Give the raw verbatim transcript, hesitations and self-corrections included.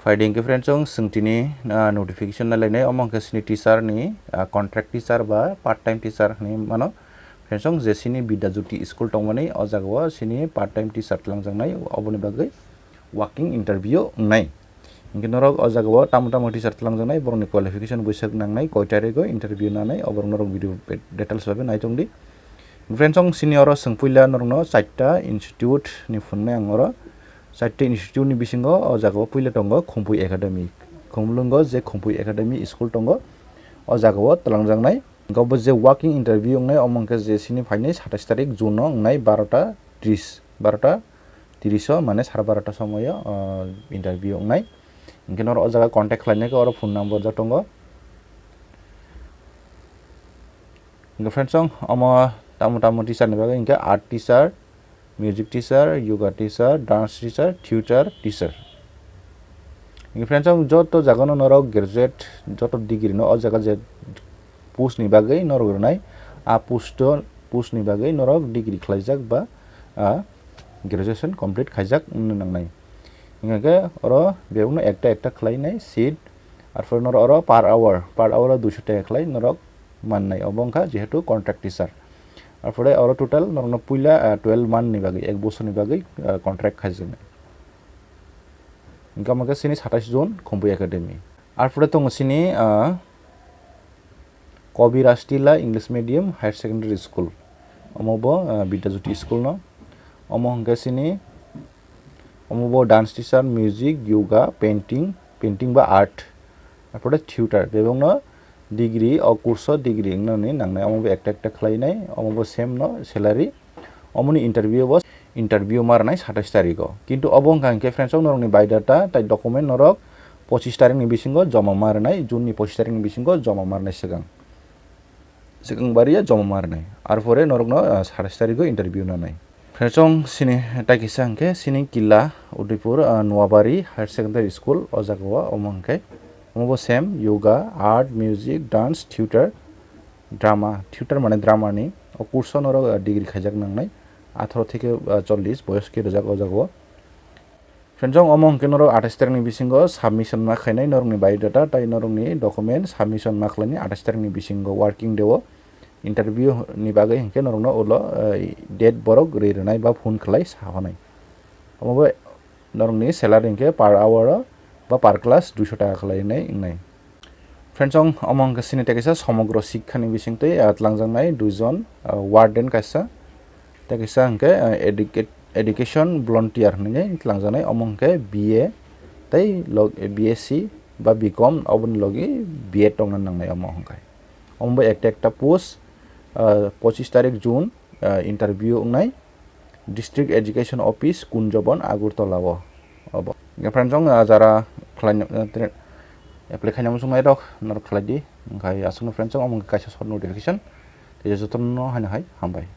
Phaidi hwnkhe friends, chwng tini, ah, notification nailainai, omo hwnkhe chini teacher ni, ah, contract teacher ba part time teacher hinwi mano. Friends, chwng je chini Bidya Jyoti school tongmani, o jaga o chini part time teacher twlangjaknai, oboni bagwi walk-in interview wngnai. Hwnkhe norok o jaga o tamo tamo teacher twlangjaknai, borokni qualification buisak nangnai, koi tarikgo interview nanai, oborok norok video details bai nai tongdi. Friends, chwng chini oro chwng puila norokno charta institute ni phunuknai ang oro. Charta institute ni bisingo o jaga o puila tongo Khumpui Academy. Khumlungo je Khumpui Academy school tongo, o jaga o twlangjaknai. Hwnkhe obo je walk-in interview wngnai, omo hwnkhe je chini phainai satais tarik June o wngnai barota tris, barota tris o, mane sare barota somoio, o, interview wngnai. Hwnkhe norok o jaga contact khlainai khe oro phone number rok tongo. Hwnkhe friends, chwng omo tamo tamo teacher ni bagwi hwnkhe art teacher, music teacher, yoga teacher, dance teacher, theatre teacher. Hwnkhe friends, chwng joto jaga no norok graduate, joto degree no o jaga je post ni bagwi norok rwnai, a post o, post ni bagwi norok degree khlaijak ba, a, graduation complete khaijak wngna nangnai. Hwnkhe oro bebakno ekta ekta khlainai seat, arpore norok oro per hour, per hour o duiso taka khlai norok mannai, obo wngkha jehetu contract teacher. Arpore oro total norokno puila, ah, twelve month ni bagwi, ek bosor ni bagwi, ah, contract khaijaknai. Hwnkhe omo khe chini satais June Khumpui Academy. Arpore tongo chini, ah, Kobiraj Tila English Medium Higher Secondary School. Omo bo, ah, Bidya Jyoti school no. Omo hwnkhe chini, omo bo dance teacher, music, yoga, painting, painting ba art. Arpore theatre, bebakno degree, o course o degree wngnani nangnai. Omo bo ekta ekta khlainai, omo bo same no salary. Omoni interview bo, interview ma rwnai satais tarikgo. Kintu obo wngkha hwnkhe friends, o norokni biodata tai document norok pochis tarikni bisingo joma ma rwnai, June ni pochis tarikni bisingo joma ma rwnai swkang. Swkang bariya joma ma rwnai. Arpore norokno, ah, satais tarikgo interview nanai. Friends, chwng chini tai kisa hwnkhe chini Killa Udaipur, ah, Noabari Higher Secondary School o jaga o omo hwnkhe. Omo bo same yoga, art, music, dance, theatre, drama, theatre mane drama ni o course o norok, ah, degree khaijak nangnai, atharo theke, ah, chollish boyos khe rwjak o jaga o. Friends, chwng omo hwnkhe norok atais tarikni bisingo submission ma khlainai norokni biodata tai norokni document submission ma khlainai atais tarikni bisingo working day o interview ni bagwi hwnkhe norokno ulo, ah, date borok ri rwnai ba phone khlai sa hwnai. Omo bo norokni salary hwnkhe per hour o ba per class duiso taka khlainai wngnai. Friends, chwng omo hwnkhe chini tei kaisa Somogro Sikha ni bisingtwi, ah, twlangjaknai duijon, ah, warden kaisa, tei kaisa hwnkhe, ah, educate-, education volunteer hinwi twlangjaknai, omo hwnkhe B A tei log-, B S C ba B com oboni logi B Ed tongna nangnai omo hwnkhe. Omo bo ekta ekta post, ah, pochis tarik June, ah, interview wngnai. District Education Office, Kunjabon, Agartala o obo. Hwnkhe friends, chwng, ah, jara khlaina, ah, tre-, apply khaina muchung nairok norok khlai di. Hwnkhe aswkno friends, chwng omo kaisa short notification. Tei jotono haino hai hambai.